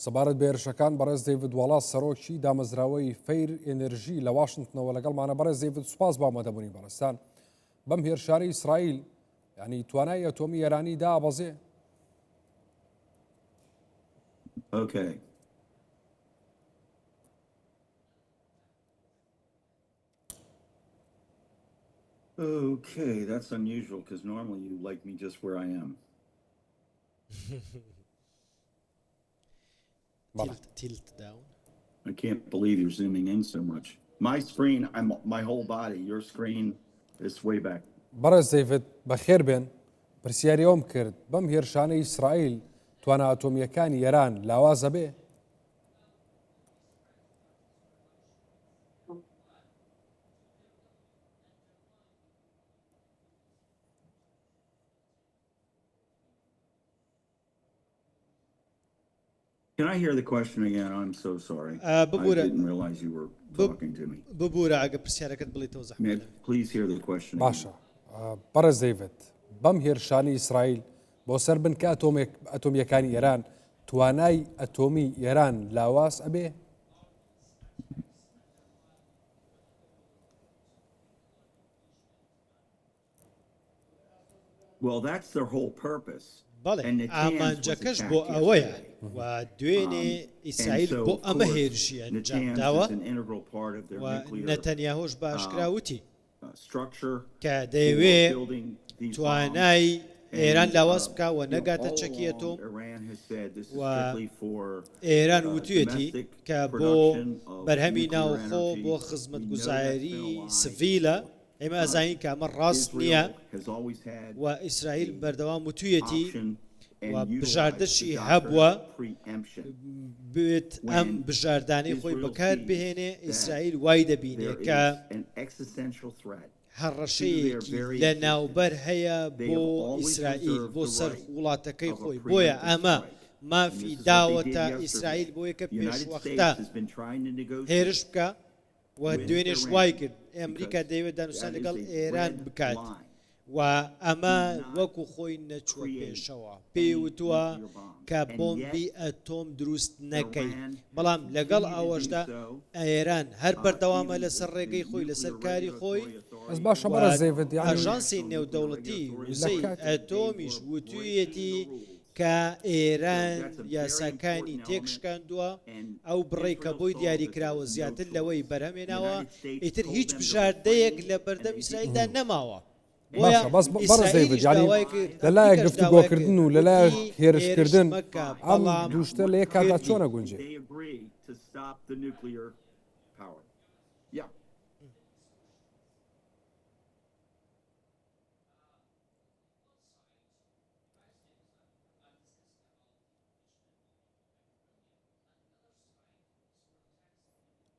سەبارەت بە هێرشەکان بەڕێز دەیڤد واڵاس سەرۆکی دامەزراوەی فەیر ئێنێرژی لە واشنتنەوە لەگەڵمانە بەڕێز دەیڤد سوپاس بۆ ئامادەبوونی بەڕێزتان بەم هێرشانەی ئیسرائیل یعنی توانای ئەتۆمی ئێرانی دابەزێ Okay. Okay, that's unusual because normally you like me just where I am. Tilt, tilt down. I can't believe you're zooming in so much. My screen, I'm my whole body. Your screen is way back. بەڕێز دەیڤد بەخێر بێن پرسیاری ئەوم کرد بەم هێرشانەی ئیسرائیل توانا ئەتۆمییەکانی ئێران لاوازە بێ؟ Can I hear the question again? I'm so sorry. ببورە I didn't realize you were talking to me. ببورە ئەگە پرسیارەکەت بڵێیتەوە May I زەحمەتە. please hear the question again? باشە بەڕێز دەیڤد بەم هێرشانەی ئیسرائیل بۆ سەر بنکە ئەتۆمێک ئەتۆمییەکانی ئێران توانای ئەتۆمی ئێران لاواز ئەبێ؟ بەڵێ ئامانجەکەش بۆ ئەوەیە و دوێنێ ئیسرائیل بۆ ئەمە هێرشی ئەنجامداوە و نەتەنیاهۆش بە ئاشکرا وتی کە دەیەوێ توانای ئێران لاواز بکا و نەگاتە چەکی ئەتۆم و ئێران وتویەتی کە بۆ بەرهەمی ناوخۆ بۆ خزمەتگوزاری سڤیلە ئێمە ئەزانین کە ئەمە ڕاست نییە و ئیسرائیل بەردەوام وتویەتی و بژاردەشی هەبووە بێت ئەم بژاردانەی خۆی بەکار بهێنێ ئیسرائیل وای دەبینێ کە هەڕەشەیەکی لە ناوبەر هەیە بۆ ئیسرائیل بۆ سەر وڵاتەکەی خۆی بۆیە ئەمە مافی داوەتە ئیسرائیل بۆیە کە پێشوەختە هێرش بکە و دوێنێش وای کرد، ئەمریکا دەیەوێت دانوستان لەگەڵ ئێران بکات و ئەمە وەکو خۆی نەچووە پێشەوە، پێی وتووە کە بۆمبی ئەتۆم دروست نەکەی، بەڵام لەگەڵ ئەوەشدا ئێران هەر بەردەوامە لەسەر ڕێگەی خۆی، لەسەر کاری خۆی و ئاژانسی نێودەوڵەتی وزەی ئەتۆمیش وتوویەتی کە ئێران یاساکانی تێکشکاندووە، ئەو بڕەی کە بۆی دیاریکراوە زیاتر لەوەی بەرهەمهێناوە، ئیتر هیچ بژاردەیەک لە بەردەم ئیسرائیلدا نەماوە. بۆیە باشە بەس بەڕێز ئیسرائیلیش دەیڤد یانی داوای کرد، لە لایەک ئەمریکاش داوای کرد، گفتوگۆکردن و لە لایەک وتی هێرش هێرشکردن مەکە، ئەم بەڵام دوو شتە لە یەک کاتدا کردی. چۆن ئەگونجێ؟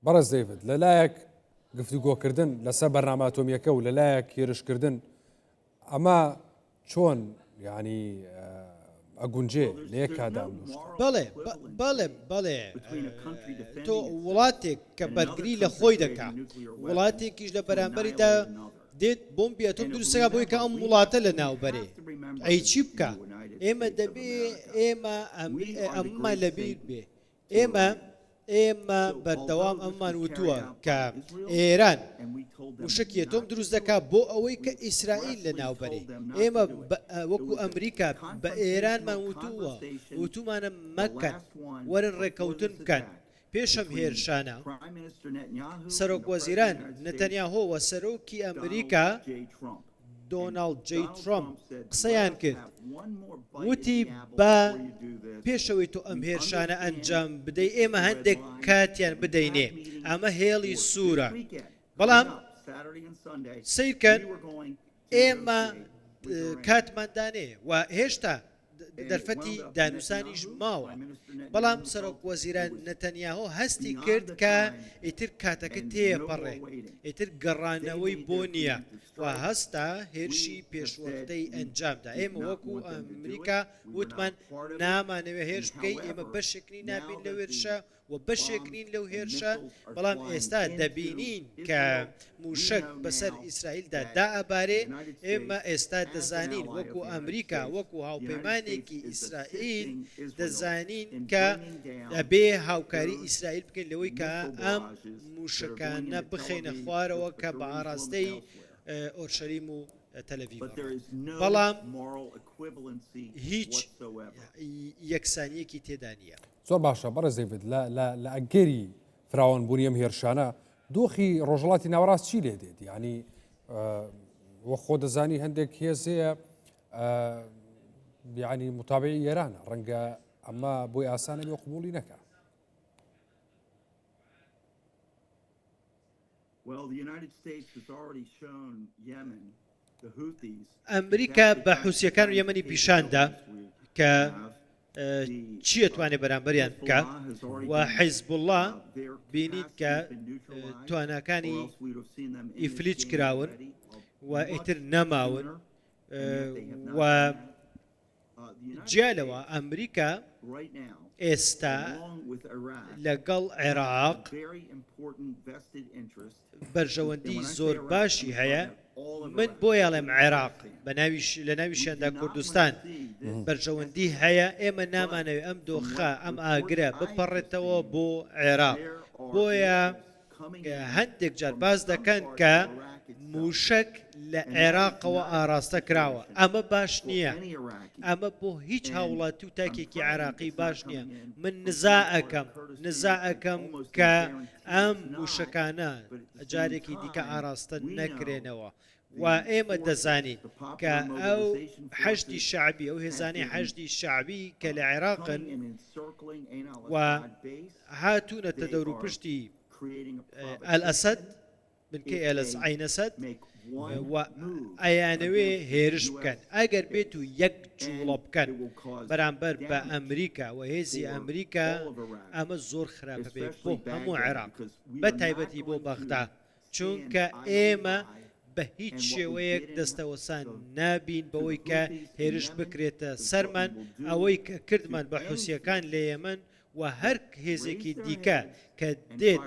بەڕێز دەیڤد لەلایەک گفتوگۆکردن لەسەر بەرنامە ئەتۆمیەکە و لەلایەک هێرشکردن ئەمە چۆن یعنی ئەگونجێ لە یەک کاتدا ئەم دوو شتە؟ بەڵێ بەڵێ بەڵێ تۆ وڵاتێک کە بەرگری لە خۆی دەکا وڵاتێکیش لە بەرامبەریدا دێت بۆمبی ئەتۆم دروست دەکات بۆی کە ئەم وڵاتە لە ناو بەرێ ئەی چی بکا ئێمە دەبێ ئێمە ئەممان لەبیر بێ ئێمە ئێمە بەردەوام ئەممان وتووە کە ئێران موشکی ئەتۆم دروست دەکات بۆ ئەوەی کە ئیسرائیل لە ناو بەرێ ئێمە وەکو ئەمریکا بە ئێرانمان وتووە وتومانە مەکەن وەرن ڕێکەوتن بکەن پێش ئەم هێرشانە، سەرۆکوەزیران نەتەنیاهۆ و سەرۆکی ئەمریکا دۆناڵد جەی ترەمپ قسەیان کرد، وتی با پێش ئەوەی تۆ ئەم هێرشانە ئەنجام بدەی ئێمە هەندێک کاتیان بدەینێ، ئەمە هێڵی سوورە. بەڵام سەیرکەن ئێمە کاتمان دانێ و هێشتا دەرفەتی دانوسانیش ماوە، بەڵام سەرۆک وەزیران نەتەنیاهۆ هەستی کرد کە ئیتر کاتەکە تێیەپەڕێ، ئیتر گەڕانەوەی بۆ نییە و هەستا هێرشی پێشوەختەی ئەنجامدا، ئێمە وەکو ئەمریکا وتمان نامانەوێ هێرش بکەی، ئێمە بەشێک نین نابین لەو هێرشە و بەشێک نین لەو هێرشە، بەڵام ئێستا دەبینین کە مووشەک بەسەر ئیسرائیلدا دائەبارێ، ئێمە ئێستا دەزانین وەکو ئەمریکا، وەکو هاوپەیمانێکی. نزیکی ئیسرائیل دەزانین کە ئەبێ هاوکاری ئیسرائیل بکەین لەوەی کە ئەم موشەکانە بخەینە خوارەوە کە بە ئاراستەی ئۆرشەلیم و تەلەڤیڤ بەڵام هیچ یەکسانیەکی تێدا نییە. زۆر باشە بەڕێز دەیڤد لە ئەگەری فراوانبوونی ئەم هێرشانە دۆخی ڕۆژهەڵاتی ناوەڕاست چی لێ دێت یعنی وە خۆ دەزانی هەندێک هێز هەیە یعنی متابعی ئێرانە ڕەنگە ئەمە بۆی ئاسانە بێ قبوڵی نەکە. ئەمریکا بە حوسیەکان و یەمەنی پیشاندا کە چی ئەتوانێت بەرامبەریان بکە و حیزبوڵڵا بینیت کە تواناکانی ئیفلیج کراون و ئیتر نەماون و جیا لەوە ئەمریکا ئێستا لەگەڵ عێراق بەرژەوەندی زۆر باشی هەیە من بۆیە ئەڵێم عێراق بە ناویش لە ناویشیاندا کوردستان بەرژەوەندی هەیە ئێمە نامانەوێت ئەم دۆخە ئەم ئاگرە بپەڕێتەوە بۆ عێراق بۆیە هەندێک جار باس دەکەن کە مووشەک لە عێراقەوە ئاراستە کراوە، ئەمە باش نییە، ئەمە بۆ هیچ هاوڵاتی و تاکێکی عێراقی باش نییە، من نزا ئەکەم، نزا ئەکەم کە ئەم مووشەکانە جارێکی دیکە ئاراستە نەکرێنەوە و ئێمە دەزانین کە ئەو حەشدی شەعبی، ئەو هێزانەی حەشدی شەعبی کە لە عێراقن و هاتوونەتە دەوروپشتی ئەلئەسەد، بنکەی ئەلەس عەین ئەسەد و ئەیانەوێ هێرش بکەن ئەگەر بێت و یەک جوڵە بکەن بەرامبەر بە ئەمریکا و هێزی ئەمریکا ئەمە زۆر خراپە بێت بۆ هەموو عێراق بە تایبەتی بۆ بەغدا چونکە ئێمە بە هیچ شێوەیەک دەستەوەسان نابین بەوەی کە هێرش بکرێتە سەرمان ئەوەی کە کردمان بە حوسیەکان لە یەمەن و هەر هێزێکی دیکە کە دێت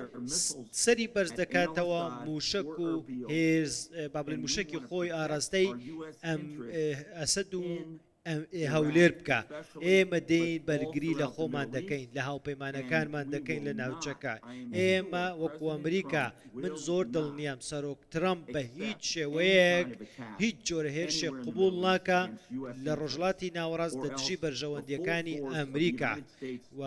سەری بەرز دەکاتەوە مووشەک و هێز با بڵێین مووشەکی خۆی ئاراستەی ئەم ئەسەد و هەولێر بکە ئێمە دێین بەرگری لە خۆمان دەکەین لە هاوپەیمانەکانمان دەکەین لە ناوچەکە ئێمە وەکو ئەمریکا من زۆر دڵنیام سەرۆک ترەمپ بە هیچ شێوەیەک هیچ جۆرە هێرشێک قبوڵ ناکا لە ڕۆژهەڵاتی ناوەڕاست لە دژی بەرژەوەندییەکانی ئەمریکا و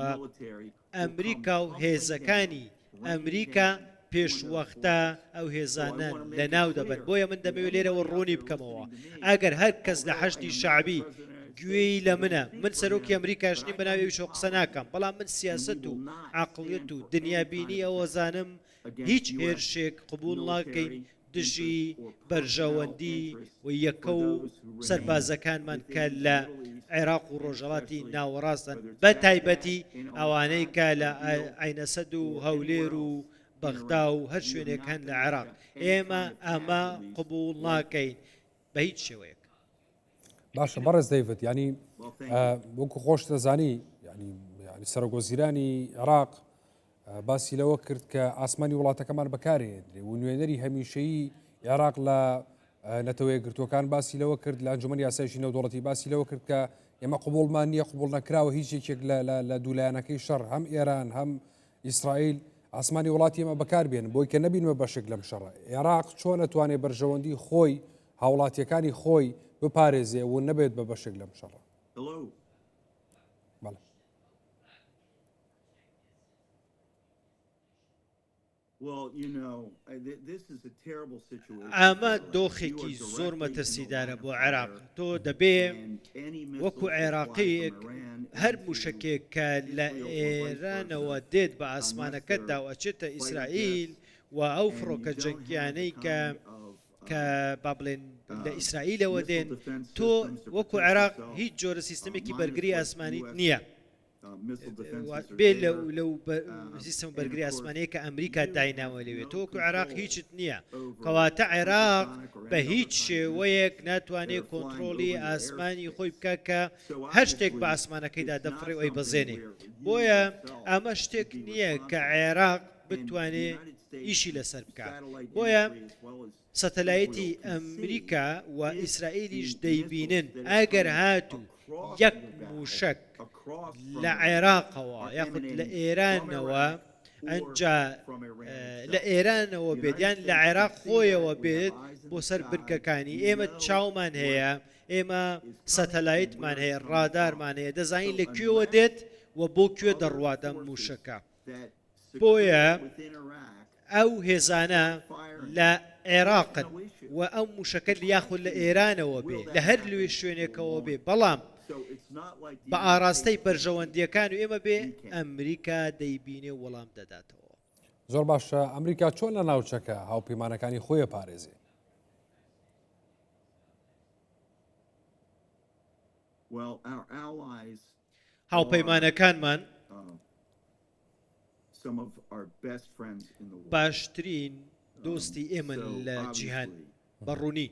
ئەمریکا و هێزەکانی ئەمریکا پێشوەختە ئەو هێزانە لەناو دەبەن بۆیە من دەمەوێت لێرەوە ڕوونی بکەمەوە ئەگەر هەر کەس لە حەشدی شەعبی گوێی لە منە من سەرۆکی ئەمریکاش نیم بەناوی ئەویشەوە قسە ناکەم بەڵام من سیاسەت و عەقڵیەت و دنیابینی ئەوەزانم هیچ هێرشێک قبوڵ ناکەین دژی بەرژەوەندی و یەکە و سەربازەکانمان کە لە عێراق و ڕۆژهەڵاتی ناوەڕاستن بە تایبەتی ئەوانەی کە لە عەینەسەد و هەولێر و بەغدا و هەر شوێنێک هەن لە عێراق ئێمە ئەمە قبوڵ ناکەین بە هیچ شێوەیەک. باشە بەڕێز دەیڤد ینی وەکو خۆش دەزانی ینی سەرۆک وەزیرانی عێراق باسی لەوە کرد کە ئاسمانی وڵاتەکەمان بەکارێنرێ و نوێنەری هەمیشەیی عێراق لە نەتەوە یەکگرتووەکان باسی لەوە کرد لە ئەنجومەنی یاسایشی نێودەوڵەتی باسی لەوە کرد کە ئێمە قبوڵمان نییە قبوڵ نەکراوە هیچ یەکێک لە دوولایەنەکەی شەڕ هەم ئێران هەم ئیسرائیل ئاسمانی وڵاتی ئێمە بەکاربێن بۆی کە نەبینمە بەشێک لەم شەڕە عێراق چۆن ئەتوانێ بەرژەوەندی خۆی هاوڵاتیەکانی خۆی بپارێزێ و نەبێت بە بەشێک لەم شەڕە بەڵێ. ئەمە دۆخێکی زۆر مەترسیدارە بۆ عێراق، تۆ دەبێ وەکو عێراقییەک هەر مووشەکێک کە لە ئێرانەوە دێت بە ئاسمانەکەتدا و ئەچێتە ئیسرائیل و ئەو فڕۆکە جەنگییانەی کە کە با بڵێن لە ئیسرائیلەوە دێن، تۆ وەکو عێراق هیچ جۆرە سیستەمێکی بەرگری ئاسمانیت نییە. بێ لەو سیستم بەرگری ئاسمانەیە کە ئەمریکا دایناوە لەوێ تۆکو عێراق هیچت نییە کەواتە عێراق بە هیچ شێوەیەک ناتوانێت کۆنتترۆلی ئاسمانی خۆی بکە کە هەر شتێک بە ئاسمانەکەیدا دەفڕێ ئەی بەزێنێ بۆیە ئەمە شتێک نییە کە عێراق بتوانێت ئیشی لەسەر بکە بۆیە سەتەلایتی ئەمریکا و ئیسرائیلیش دەیبینن ئەگەر هاتوو. یەک مووشەک لە عێراقەوە یاخود لە ئێرانەوە ئەنجا لە ئێرانەوە بێت یان لە عێراق خۆیەوە بێت بۆ سەر بنکەکانی ئێمە چاومان هەیە ئێمە سەتەلایتمان هەیە ڕادارمان هەیە دەزانین لە کوێوە دێت و بۆ کوێ دەڕوات ئەم مووشەکە بۆیە ئەو هێزانە لە عێراقن و ئەو مووشەکە یاخود لە ئێرانەوە بێ لە هەر لوێ شوێنێکەوە بێ بەڵام بە ئاراستەی بەرژەوەندیەکان و ئێمە بێ ئەمریکا دەیبینێ و وەڵام دەداتەوە. زۆر باشە ئەمریکا چۆن لە ناوچەکە هاوپەیمانەکانی خۆی ئەپارێزێ؟ هاوپەیمانەکانمان باشترین دۆستی ئێمەن لە جیهان بە ڕوونی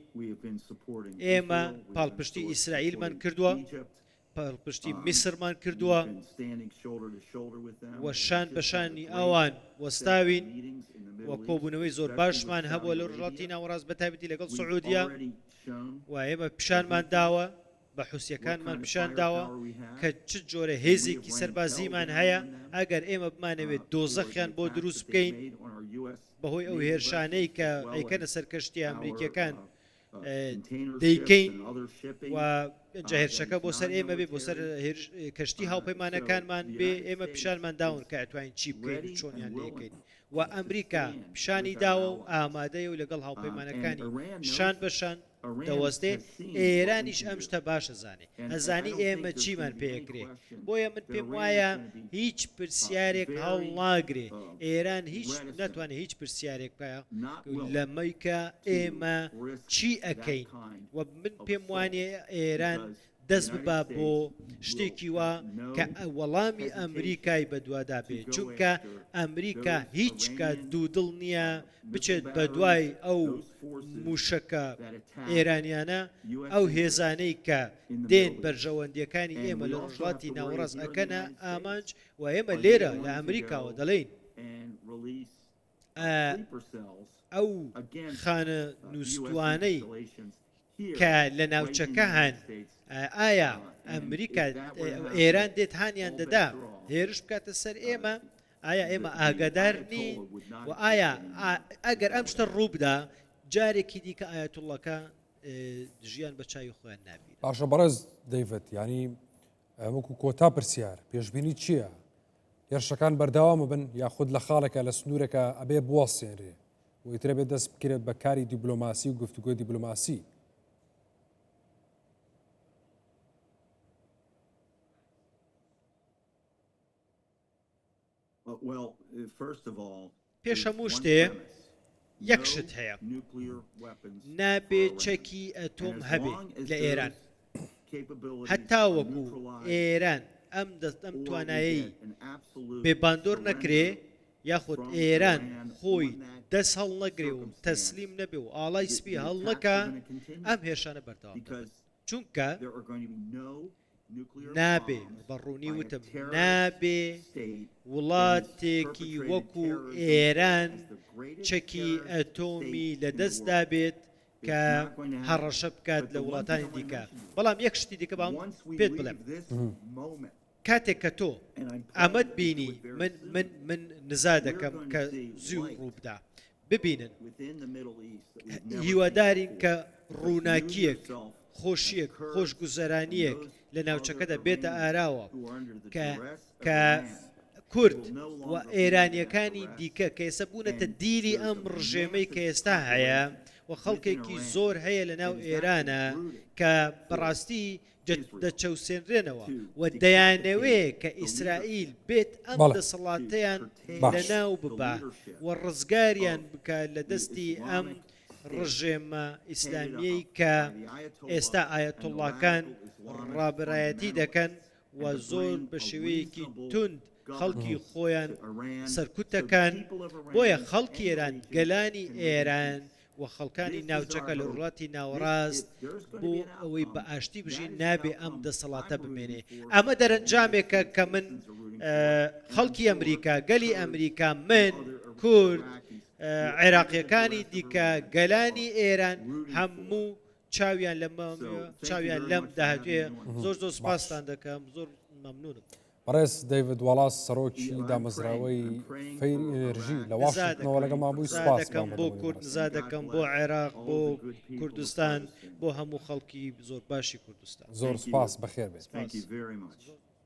ئێمە پاڵپشتی ئیسرائیلمان کردووە پاڵپشتی میسرمان کردووە و شان بە شانی ئەوان وەستاوین و کۆبوونەوەی زۆر باشمان هەبووە لە ڕۆژهەڵاتی ناوەڕاست بە تایبەتی لەگەڵ سعودیە و ئێمە پیشانمان داوە بە حوسیەکانمان پیشان داوە کە چ جۆرە هێزێکی سەربازیمان هەیە، ئەگەر ئێمە بمانەوێت دۆزەخیان بۆ دروست بکەین بەهۆی ئەو هێرشانەی کە ئەیکەنە سەر کەشتیە ئەمریکیەکان دەیکەین و ئینجا هێرشەکە بۆ سەر ئێمە بێ بۆ سەر کەشتی هاوپەیمانەکانمان بێ ئێمە پیشانمان داون کە ئەتوانین چی بکەین و چۆنیان لێکەین و ئەمریکا پیشانی داوە و ئامادەیە و لەگەڵ هاوپەیمانەکانی شان بە شان دەوەستێ، ئێرانیش ئەم شتە باش ئەزانێ، ئەزانی ئێمە چیمان پێ ئەکرێ، بۆیە من پێم وایە هیچ پرسیارێک هەڵناگرێ، ئێران هیچ ناتوانێ هیچ پرسیارێک بکا لەمەی کە ئێمە چی ئەکەین و من پێم وانیە ئێران دەست ببا بۆ شتێکی وا کە وەڵامی ئەمریکای بەدوادا بێ، چونکە ئەمریکا هیچ کات دوودڵ نییە بچێت بەدوای ئەو مووشەکە ئێرانیانە، ئەو هێزانەی کە دێن بەرژەوەندییەکانی ئێمە لە ڕۆژهەڵاتی ناوەڕاست ئەکەنە ئامانج و ئێمە لێرە لە ئەمریکاوە دەڵێین ئەو خانە نووستوانەی کە لە ناوچەکە هەن، ئایا ئەمریکا، ئێران دێت هانیان دەدا هێرش بکاتە سەر ئێمە؟ ئایا ئێمە ئاگادار نین؟ و ئایا ئەگەر ئەم شتە ڕووبدا جارێکی دیکە ئایەتوڵڵەکە ژیان بە چاوی خۆیان نابینن؟ باشە بەڕێز دەیڤد، یانی وەکو کۆتا پرسیار، پێشبینی چییە؟ هێرشەکان بەردەوامە بن یاخود لە خاڵێکە لە سنوورێکە ئەبێ بوەستێنرێ و ئیتر ئەبێ دەست بکرێت بە کاری دیبلۆماسی و گفتوگۆی دیبلۆماسی؟ پێش هەموو شتێ یەک شت هەیە، نابێ چەکی ئەتۆم هەبێ لە ئێران. هەتاوەکو ئێران ئەم دەست ئەم توانایەی بێ باندۆر نەکرێ یاخود ئێران خۆی دەست هەڵنەگرێ و تەسلیم نەبێ و ئاڵای سپی هەڵنەکا ئەم هێرشانە بەردەوام دەبن چونکە نابێ، بە ڕوونی وتم، نابێ وڵاتێکی وەکو ئێران چەکی ئەتۆمی لەدەستدا بێت کە هەڕەشە بکات لە وڵاتانی دیکە. بەڵام یەک شتی دیکە با پێت بڵێم، کاتێک کە تۆ ئەمەت بینی، من من من نزا دەکەم کە زوو ڕووبدا. ببینن. هیوادارین کە ڕووناکییەک، خۆشییەک، خۆشگوزەرانییەک لە ناوچەکەدا بێتە ئاراوە کە کە کورد و ئێرانییەکانی دیکە کە ئێستا بوونەتە دیلی ئەم ڕژێمەی کە ئێستا هەیە و خەڵکێکی زۆر هەیە لە ناو ئێرانە کە بەڕاستی دەچەوسێنرێنەوە و دەیانەوێ کە ئیسرائیل بێت ئەم دەسەڵاتەیان لەناو ببا و ڕزگاریان بکا لە دەستی ئەم ڕژێمە ئیسلامیەی کە ئێستا ئایەتوڵڵاکان ڕابەرایەتی دەکەن و زۆر بە شێوەیەکی توند خەڵکی خۆیان سەرکوت دەکەن، بۆیە خەڵکی ئێران، گەلانی ئێران و خەڵکانی ناوچەکە لە ڕۆژهەڵاتی ناوەڕاست بۆ ئەوەی بە ئاشتی بژین نابێ ئەم دەسەڵاتە بمێنێ. ئەمە دەرەنجامێکە کە من خەڵکی ئەمریکا، گەلی ئەمریکا، من، کورد، عێراقییەکانی دیکە، گەلانی ئێران هەموو. چاویان لەم چاویان لەم داهاتوێ زۆر زۆر سپاستان دەکەم زۆر مەمنونم. بەڕێز دەیڤد واڵاس سەرۆکی دامەزراوەی فەیر ئێنێرژی لە واشنتنەوە لەگەڵمان بووی سپاس دەکەم بۆ کورد نزا دەکەم بۆ عێراق بۆ کوردستان بۆ هەموو خەڵکی زۆر باشی کوردستان زۆر سپاس بەخێر بێت.